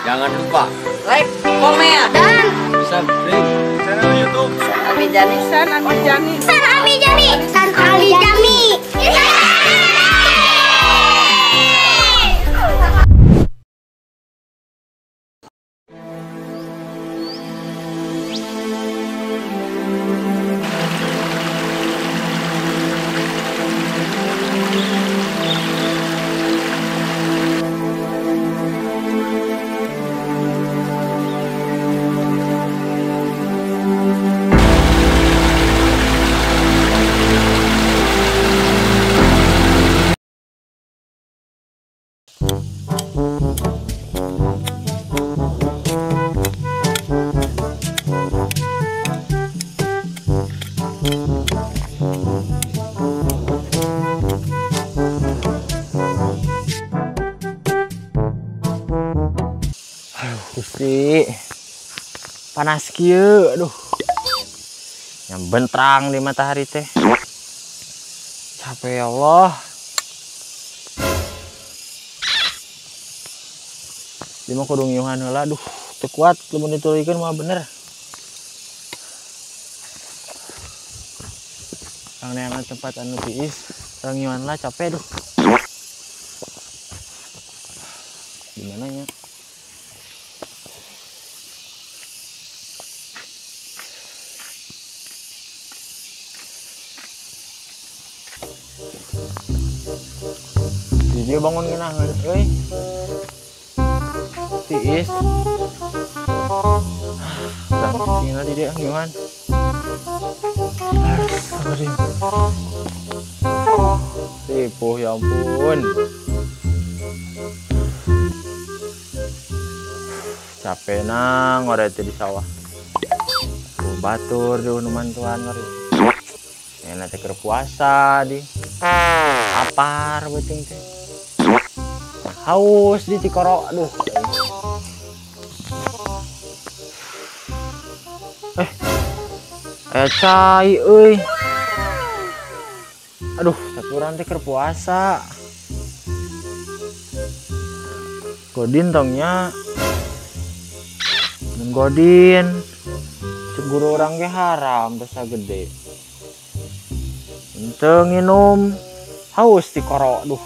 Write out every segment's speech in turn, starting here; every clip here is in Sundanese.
Jangan lupa like, komen, dan subscribe channel YouTube San Amijani. San Amijani. San Amijani. San Amijani. Gusti, panas kieu, aduh, yang bentrang di matahari teh, capek ya Allah. Di mah kudu ngiuhan heula, aduh, teu kuat lamun dituluykeun mah bener. Urang neangan tempat anu tiis, urang ngiuhan lah capek aduh. Di mana nya? Dia bangun ngeunangan euy. Tiis. Tinggal di dia ngiuhan. Ripuh ya ampun. Capek nang ngoret di sawah. Batur di mantuan ngori. Enak teh keur puasa di. Apar beuteung teh. Haus di Cikoro, aduh. Cai euy. Aduh, saturan teh keur puasa. Godin tongnya. Mun godin. Cek guru urang ge haram dosa gede. Henteu nginum haus Cikoro, aduh.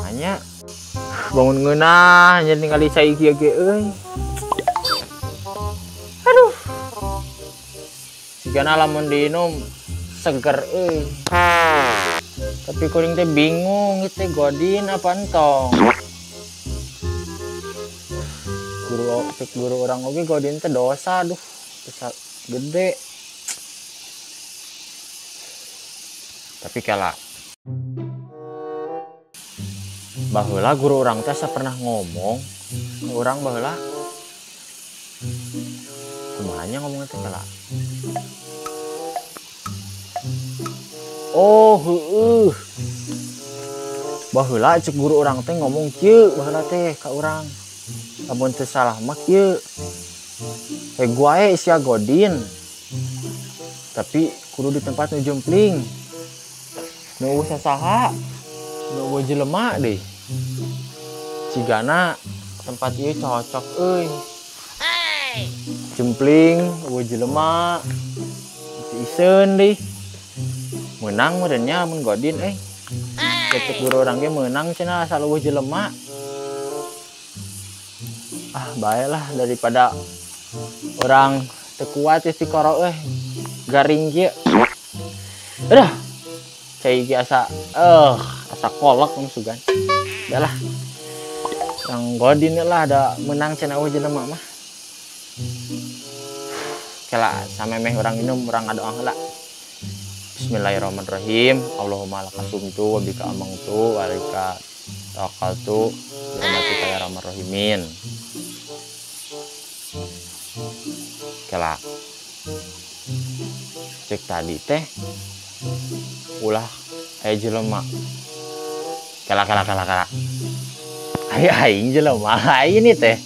Hanya bangun ngeunah nya ningali cai kieu ge euy. Aduh. Sigana lamun diinum seger euy. Tapi kuring teh bingung ieu teh godin apa entong. Guru cek guru urang oge godin teh dosa aduh, dosa gede. Tapi kala baheula guru urang teh pernah ngomong ke urang baheula. Kumaha nya ngomongna teh kala. Oh heueuh. Baheula cek guru urang teh ngomong kieu baheula teh ka urang. Lamun teu salah mah kieu. Heg wae sia godin. Tapi kudu di tempat nu jempling. Nu eueuh sasaha. Nu eueuh jelema deh. Cigana tempat ieu cocok euy. Jempling eueuh jelema. Iseun deh. Meunang meureun nya mun godin euy. Cek guru urang ge meunang cenah asal eueuh jelema. Ah bae lah daripada orang teu kuat tikoro euy. Garing kieu. Aduh. Cai ge asa asa kolok sugan. Udah lah. Yang godin lah ada menang cenah eueuh jelema mah. Kela samemeh urang minum urang ngadoa heula. Bismillahirrahmanirrahim. Allahumma laka sumtu wa bika amantu wa alaika tawakkaltu bi rahmatika ya arhamar rahimin. Kela. Cek tadi teh ulah aya jelema. Kela kela kela kela. Ari aing jelema lain nih teh.